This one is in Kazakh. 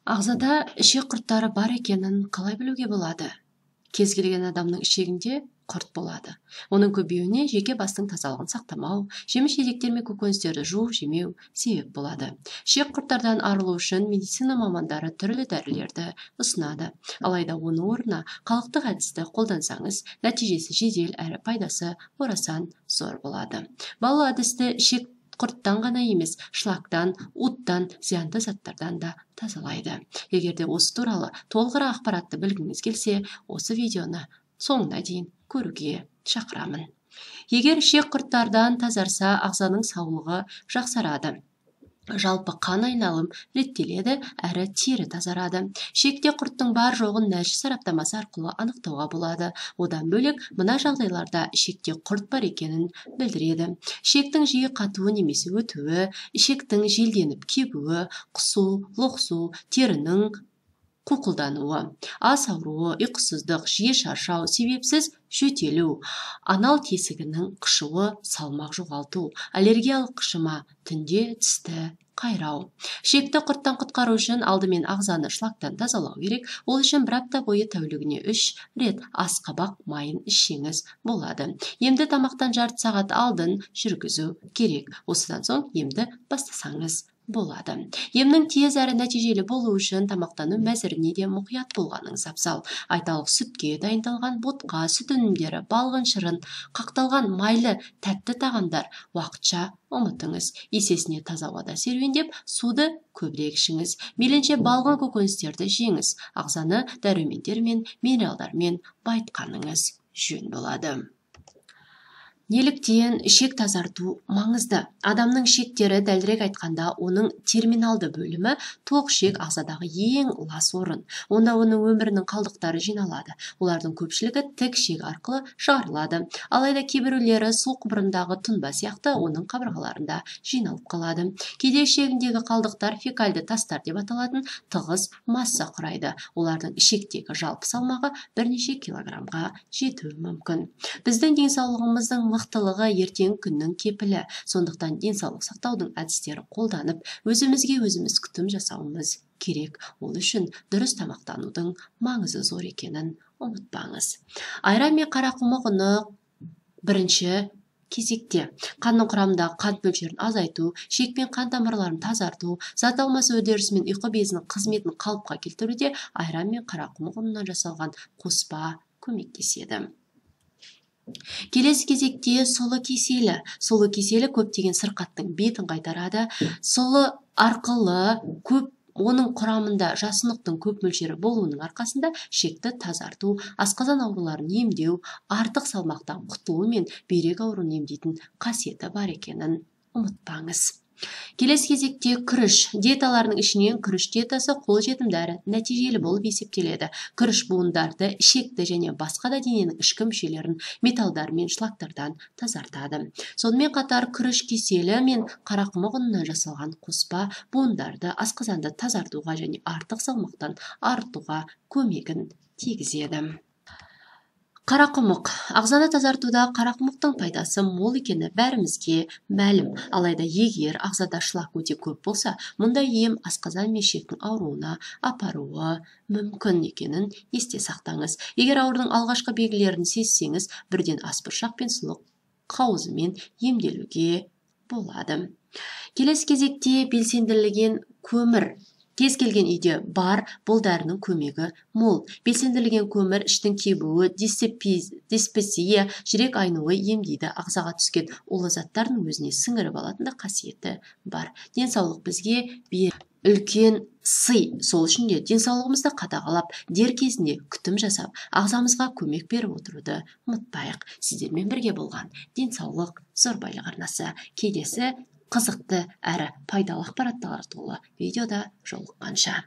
Ағзада ішек құрттары бар екенін қалай білуге болады? Кез келген адамның ішегінде құрт болады. Оның көбеюіне жеке бастың тазалығын сақтамау, жеміс-жидектер мен көкөністерді жуып жемеу себеп болады. Ішек құрттардан арылу үшін медицина мамандары түрлі дәрілерді ұсынады. Алайда оның орнына халықтық әдісті қолдансаңыз, нәтижесі жедел әрі пайдасы орасан зор болады. Бал әдісті ішек құрттан ғана емес, шлактан, уттан, зиянды заттардан да тазалайды. Егер де осы туралы толығырақ ақпаратты білгіңіз келсе, осы видеоны соңына дейін көруге шақырамын. Егер ішек құрттардан тазарса, ағзаның саулығы жақсарады. Жалпы қан айналым реттеледі, әрі тері тазарады. Ішекте құрттың бар жоғын нәжіс сараптамасы арқылы анықтауға болады. Одан бөлек, мына жағдайларда ішекте құрт бар екенін білдіреді. Ішектің жиі қатуы немесе өтуі, ішектің желденіп кебуі, құсу, лоқсу, терінің қуқылдануы, ас ауруы, ұйқысыздық, жиі шаршау, себепсіз жөтелу, анал тесігінің қышуы, салмақ жоғалту, аллергиялық қышыма, түнде тісті қайрау. Ішекті құрттан құтқару үшін алдымен ағзаны шлактан тазалау керек. Ол үшін бір апта бойы тәулігіне 3 рет асқабақ майын ішсеңіз болады. Емді тамақтан жарты сағат алдын жүргізу керек. Осыдан соң емді бастасаңыз болады. Емнің тез әрі нәтижелі болу үшін тамақтану мәзіріне де мұқият болғаныңыз абзал. Айталық, сүтке дайындалған ботқа, сүт өнімдері, балғын шырын, қақталған майлы тәтті тағамдар уақытша ұмытыңыз. Есесіне таза ауада серуендеп, суды көбірек ішіңіз. Мейлінше балғын көкөністерді жеңіз. Ағзаны дәрумендер мен минералдармен байытқаныңыз жөн болады. Неліктен ішек тазарту маңызды? Адамның ішектері, дәлірек айтқанда, оның терминалды бөлімі тоқ ішек ағзадағы ең лас орын. Онда оның өмірінің қалдықтары жиналады. Олардың көпшілігі тік ішек арқылы шығарылады. Алайда кейбіреулері су құбырындағы тұнба сияқты оның қабырғаларында жиналып қалады. Кейде ішегіндегі қалдықтар фекальды тастар деп аталатын тығыз масса құрайды. Олардың ішектегі жалпы салмағы бірнеше килограммға жетуі мүмкін. Біздің денсаулығымыздың мықтылығы ертеңгі күннің кепілі. Сондықтан денсаулық сақтаудың әдістерін қолданып, өзімізге өзіміз күтім жасауымыз керек. Ол үшін дұрыс тамақтанудың маңызы зор екенін ұмытпаңыз. Айран мен қарақұмық ұны бірінші кезекте қанның құрамындағы қант мөлшерін азайту, ішек пен қан тамырларын тазарту, зат алмасу үдерісі мен ұйқы безінің қызметін қалыпқа келтіруде айран мен қарақұмық ұнынан жасалған қоспа көмектеседі. Келесі кезекте сұлы кеселі. Сұлы кеселі көптеген сырқаттың бетін қайтарады. Сұлы арқылы көп оның құрамында жасұнықтың көп мөлшері болуының арқасында ішекті тазарту, асқазан ауруларын емдеу, артық салмақтан құтылу мен бүйрек ауруын емдейтін қасиеті бар екенін ұмытпаңыз. Келесі кезекте күріш. Диеталарының ішінен күріш диетасы қолжетімді әрі нәтижелі болып есептеледі. Күріш буындарды, ішекті және басқа да дененің ішкі мүшелерін металдар мен шлактардан тазартады. Сонымен қатар күріш кеселі мен қарақұмық ұнынан жасалған қоспа буындарды, асқазанды тазартуға және артық салмақтан арылтуға көмегін тигізеді. Қарақұмық. Ағзаны тазартуда қарақұмықтың пайдасы мол екені бәрімізге мәлім. Алайда егер ағзада шлак өте көп болса, мұндай ем асқазан мен ішектің ауруына апаруы мүмкін екенін есте сақтаңыз. Егер аурудың алғашқы белгілерін сезсеңіз, бірден асбұршақ пен сұлы қауызымен емделуге болады. Келесі кезекте белсендірілген көмір. Кез келген үйде бар, бұл дәрінің көмегі мол. Белсендірілген көмір іштің кебуі, диспепсия, жүрек айнуы емдейді. Ағзаға түскен улы заттардың өзіне сіңіріп алатын да қасиеті бар. Денсаулық бізге үлкен сый. Сол үшін де денсаулығымызды қадағалап, дер кезінде күтім жасап, ағзамызға көмек беріп отыруды ұмытпайық. Сіздермен бірге болған Денсаулық зор байлық арнасы. Келесі қызықты әрі пайдалы ақпараттар толы видеода жолыққанша.